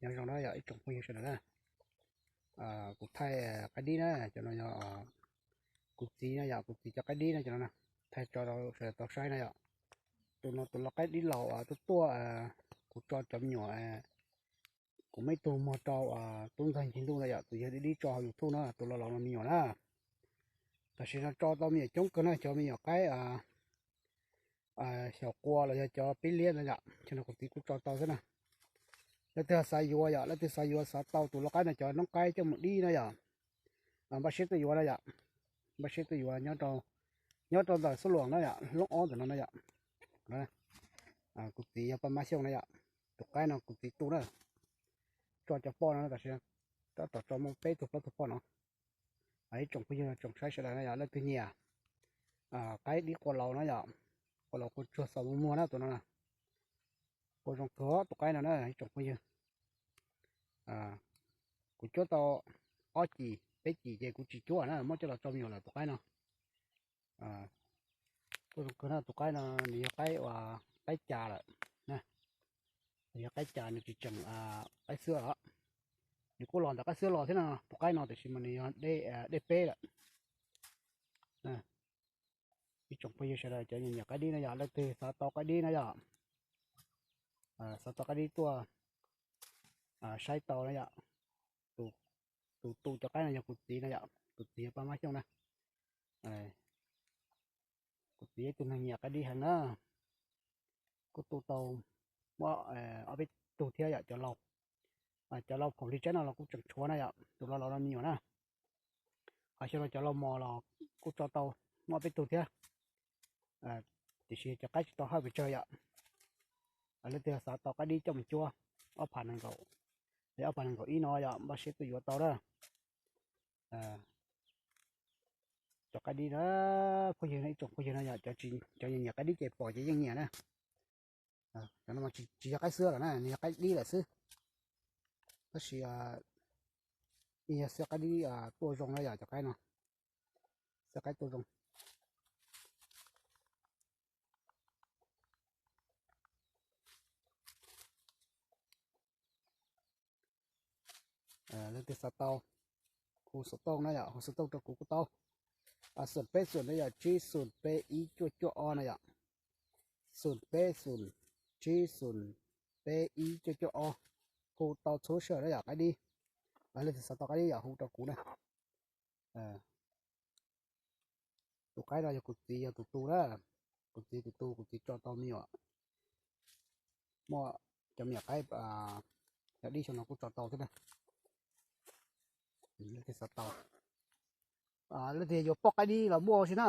Nyob zoo na yom ib tsoom phooj ywg sawv daws na. Kuv thaij qaib dib na, cov no yog kuv txiv na yom, kuv txiv cov qaib dib na cov no na. Thaij tso rau sawv daws tau saib na yom. Tus no tus lau qaib dib laus tuaj tuaj, kuv tso cov me nyuam, kuv muaj ib tug muag rau tub ntxawg Ncig Ntuj na yom, tus yawg dib dib tso hauv YouTube na, tus laus laus no me nyuam na. Tam sim no tso tau me nyuam coob kawg na, cov me nyuam qaib xyaum qua los yog cov pib liab no yom, cov no kuv txiv kuj tso tau xwb na. Leej twg xav yuav yom, leej twg xav yuav xav tau tus lau qaib no cov noob qaib coj mus dib na yom, npaj siab tuaj yuav na yom, npaj siab tuaj yuav nyob rau ntawm Xub Luam na yom, loob ob ntawm no na yom. Kuv txiv yog Paj Mab Xyooj na yom, tus qaib no kuv txiv tu na, tso cov poj no tam sim no tab tom tso muaj peb tug plaub tug poj no. Ib tsoom phooj ywg tsoom saib sawv daws na yom, leej twg nyiam qaib dib qua laus na yom, qua laus qua tsuag xaus muag muag na tus no na. Qua zoo kawg tus qaib no na ib tsoom phooj ywg. Kuv cuab tau ob cim peb cim ces kuv tsis cuab na, muab coj los tso me nyuam lawm tus qaib no. Kuj zoo kawg na, tus qaib no nws yog qaib uas qaib cas lawm, nws yog qaib cas nws tsis tseem qaib xwb os. Nws kuj los ntawm qaib xwb los thiab no, tus qaib no tiam sis mas nws yog dej peb lawm. Ib tsoom phooj ywg sawv daws cov nyiam nyiam qaib dib na yom, leej twg xav tau qaib dib na yom, xav tau qaib dib tuaj saib tau na yom. Tus tu cov qaib no yog kuv txiv na yom, kuv txiv yog Paj Mab Xyooj na. Kuv txiv yog ib tug neeg nyiam qaib dib heev na. Kuj tu tau muaj ob peb tug thiab yom, cov lau, cov lau phaum hli tsaib no los kuj tseem tshuav na yom, tus lau laus no me nyuam na. Ho xyoo no cov lau mos los kuj tso tau muaj ob peb tug thiab, tiam sis cov qaib tsis tau hawj pes tsawg yom. Leej twg xav tau qaib dib coj mus cuab, ob phav nees nkaum, ob phav nees nkaum ib no yom, npaj siab tuaj yuav tau na. Cov qaib dib na, phooj ywg no ib tsoom phooj ywg no yom, cov nyiam nyiam qaib dib ces pom ces yeej nyiam na. Cov no tsis yog qaib xwb lawm na, nws yog qaib dib lawm xwb. Tab sis yog xwb qaib dib tuaj zoo na yom, cov qaib no, xwb qaib tuaj zoo. Leej twg xav tau, hu xov tooj na yom, hu xov tooj rau kuv kuj tau. Xoom peb xoom na yom, tsib xoom peb ib cuaj cuaj ob na yom, xoom peb xoom, tsib xoom peb ib cuaj cuaj ob, hu tau txhua sij hawm na yom, qaib dib. Leej twg xav tau qaib dib yom hu rau kuv na. Tus qaib no yog kuv txiv yog tus tu na, kuv txiv tus tu, kuv txiv tso tau me nyuam, muaj cov me nyuam qaib cov dib xyoo no kuj tso tau thiab na. Leej twg xav tau, leej twg yuav poj qaib dib los muaj si na,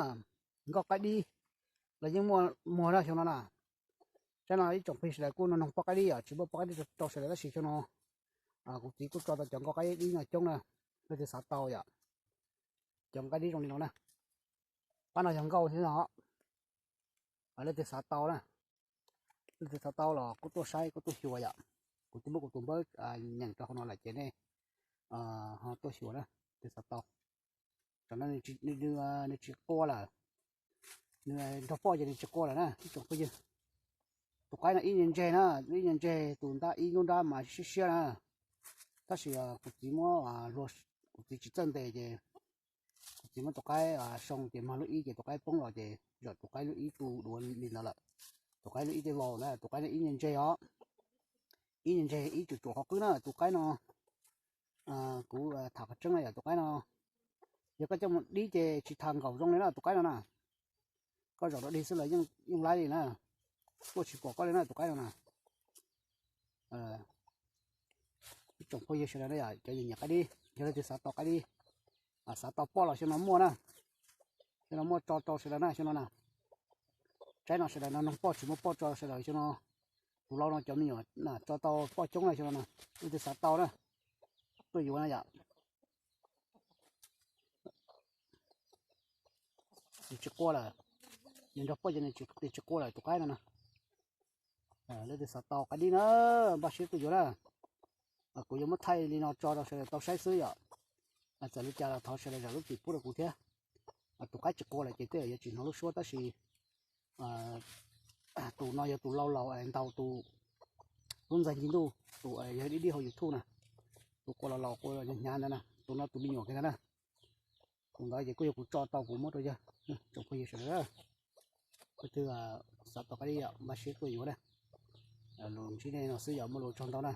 nkauj qaib dib los yeej muaj muag na xyoo no na. Saib no ib tsoom phooj ywg sawv daws kuj noog poj qaib dib yom, tsis muaj poj qaib dib rau sawv daws tab sis xyoo no kuv txiv kuj tso tau cov nkauj qaib dib no coob na, leej twg xav tau yom. Cov qaib dib zoo li no na, pab no yog nkauj thiab no. Leej twg xav tau na, leej twg xav tau los kuj tuaj saib kuj tuaj xyuas yom. Kuv twb muab kuv tus npawb nyeem rau hauv no lawm ces nej ho tuaj xyuas na, twg xav tau. Tam no nws tsis qua lawm, nws nrog poj ces nws tsis qua lawm na ib tsoom phooj ywg. Tus qaib no ib nyuag ntseg na, ib nyuag ntseg, tus ntab ib lub nrab mas siab siab na. Tab sis kuv txiv muab, kuv txiv tsis txawj ntes ces kuv txiv muab tus qaib soo ces mag lub ib ces tus qaib poob los ces zaum tus qaib lub ib tu duav li ntawd lawm. Tus qaib lub ib tej vau na, tus qaib no ib nyuag ntseg os, ib nyuag ntseg ib tsuam tsuam qhov qwb na tus qaib no. Kuv tham qhov tseeb na yom, tus qaib no yog koj coj mus dib ces tsis tas nkaum zoo li na tus qaib no na. Koj zaum rau dig xwb los yeej laib li na, tuaj tsis pom koj li na tus qaib no na. Ib tsoom phooj ywg sawv daws na yom, cov nyiam nyiam qaib dib, yog leej twg xav tau qaib dib, xav tau poj los xyoo no muaj na, xyoo no muaj tso rau sawv daws na xyoo no na. Tsaib no sawv daws no noog poj tsis muaj poj tso sawv daws xyoo no. Tus lau no cov me nyuam tso tau poj coob na xyoo no na. Leej twg xav tau na, tuaj yuav na yom. Nws tsis qua lawm, nws nrog poj ces nws tsis qua lawm tus qaib no na. Leej twg xav tau qaib dib na, npaj siab tuaj yuav na. Kuv yuav muab thaij li no tso rau sawv daws tau saib xwb yom. Txawm li cas los thov sawv daws zam lub txim pub rau kuv thiab. Tus qaib tsis qua lawm ces tej zaum yuav tsis hnov lub suab tab sis tus no yog tus lau laus ntaus tus Tub Ntxawg Ncig Ntuj, tus yog dib dib hauv YouTube na, tus quaj los los quaj hnyav hnyav ntawd na, tus no tus me nyuam kiag ntawd na. Tus ntawd ces kuj yog kuv tso tau kuv muab rau yawg. Tsoom phooj ywg sawv daws, leej twg xav tau qab dib yom, npaj siab tuaj yuav na. Los ntsib nej no xwb yom, muaj lus tsaug ntau na.